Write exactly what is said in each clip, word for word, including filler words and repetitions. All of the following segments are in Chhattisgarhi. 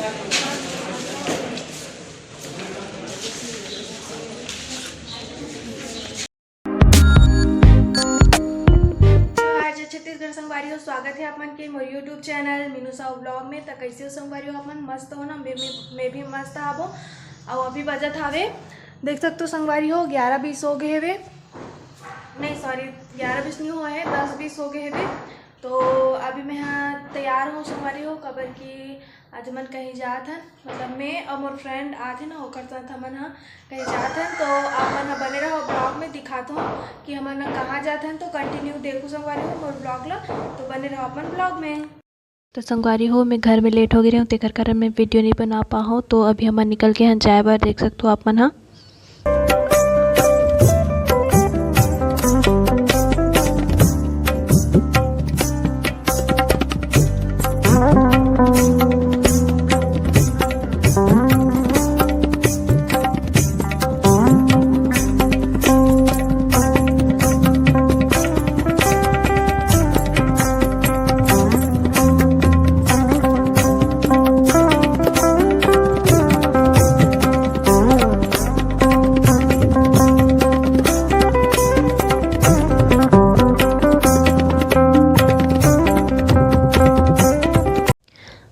आज छत्तीसगढ़ संगवारी हो, स्वागत है आप मन के मोर YouTube channel Meenu Sahu blog में। त कैसे हो संगवारी हो आप मन? मस्त हो ना? मैं भी, मैं भी मस्त हावो। अउ अभी बजत हावे, देख सकते हो संगवारी हो, ग्यारह बीस हो गए हवे। नहीं, सॉरी, ग्यारह बीस नहीं हुआ है, दस बीस हो गए हवे। तो अभी मैं हा तैयार हूँ संगवारी हो, काबर कि आज हमन कहीं जात हन, मतलब मैं और मोर फ्रेंड आत हे ना, ओकर साथ हमन हा कहीं जात हन। तो आप मन हा बने रहो ब्लॉग में, दिखात हूँ कि हमन हा कहाँ जात हन। तो कंटिन्यू देखो संगवारी हो मोर ब्लॉग ला, तो बने रहो अपन ब्लॉग में। तो संगवारी हो, मैं घर में लेट हो गई रहूँ, तेकर कारण मैं वीडियो नहीं बना पाहूँ। तो अभी हमन निकल के हन जाए बर, देख सकते हो आप मन हा।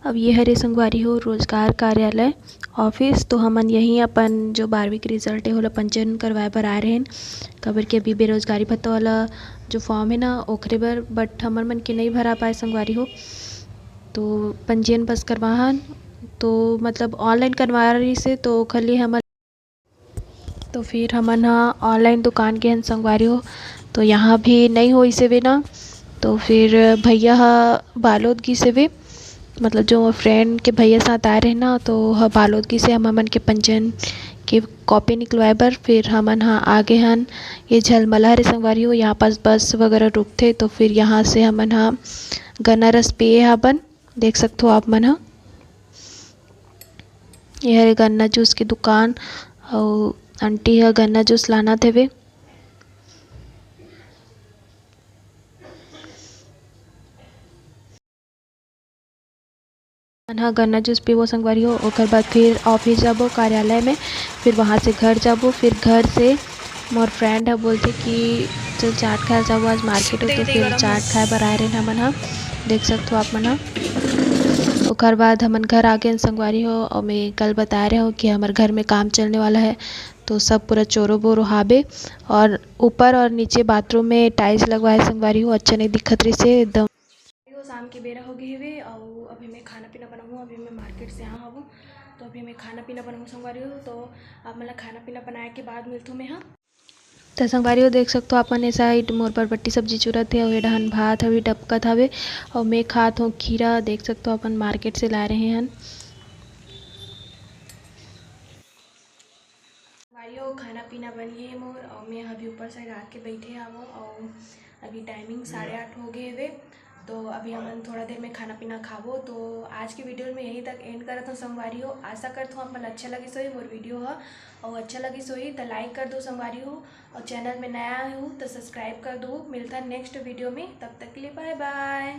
अब ये हरे संगवारी हो रोजगार कार्यालय ऑफिस। तो हमन यहीं अपन जो बारहवीं के रिजल्ट है, ओला पंजीयन करवाए बर आए रहेन, काबर कि अभी बेरोजगारी भत्ता वाला जो फॉर्म है ना, ओखरे बर, बट हमर मन के नहीं भरा पाए संगवारी हो, तो पंजीयन बस करवाहन, तो मतलब ऑनलाइन करवा रही से, तो ओखर लिए हमर तो फिर हमन ह ऑनलाइन दुकान गे हन संगवारी हो, तो यहाँ भी नहीं होइस हवे ना। तो फिर भैया ह बालोद गिस हवे, मतलब जो मोर फ्रेंड के भैया साथ आए रहे ना, तो ह बालोद गिस हे हमर मन के पंजीयन के कॉपी निकलवाए बर। फिर हमन ह आ गे हन ये झलमला हरे संगवारी हो, यहाँ पास बस वगैरह रुकथे, तो फिर यहाँ से हमन ह गन्ना रस पिए हबन। देख सकथो आप मन ह, ये हरे गन्ना जूस के दुकान, अउ आंटी ह गन्ना जूस लानत हवे। मन ह गन्ना जूस पीबो संगवारी हो, ओकर बाद फिर ऑफिस जाबो कार्यालय में, फिर वहाँ से घर जाबो। फिर घर से मोर फ्रेंड ह बोलथे कि चल चाट खाए जाबो, आज मार्केट हो, तो फिर चाट खाए बर आए रहे हमन ह, देख सकथो आप मन ह। ओकर बाद हमन घर आ गए संगवारी हो, और मैं कल बताए रहे हो कि हमर घर में काम चलने वाला है, तो सब पूरा चोरो बोरो हाबे, और ऊपर और नीचे बाथरूम में टाइल्स लगवाए संगवारी हो, अच्छा नहीं दिखत रहिसे एकदम। यो शाम के बेरा हो गए हवे, और अभी मैं खाना पीना बनाऊँ। अभी मैं मार्केट से यहाँ हूँ, तो अभी मैं खाना पीना बनाऊँ संगवारी हो। तो आप मतलब खाना पीना बनाए के बाद मिलथूँ मैं, हाँ। तो संगवारी हो, देख सकथो आप मन, ए साइड मोर बरबट्टी सब्जी चुरत हे, अउ ए डहन भात हवे टपकत हवे, अउ मैं खात हूँ खीरा। देख सकथो अपन मार्केट से लाए रहे हन। भाइयों, खाना पीना बन गए मोर, और मैं अभी ऊपर साइड आके बैठे हवो, और अभी टाइमिंग साढ़े आठ हो गए हवे। तो अभी हमन थोड़ा देर में खाना पीना खाबो। तो आज के वीडियो में यहीं तक एंड करत हूँ संगवारी हो। आशा करत हूँ आप मन अच्छा लगिस होही मोर वीडियो ह, और अच्छा लगिस होही तो लाइक कर दो संगवारी हो, और चैनल में नया हो तो सब्सक्राइब कर दो। मिलता नेक्स्ट वीडियो में, तब तक के लिए बाय बाय।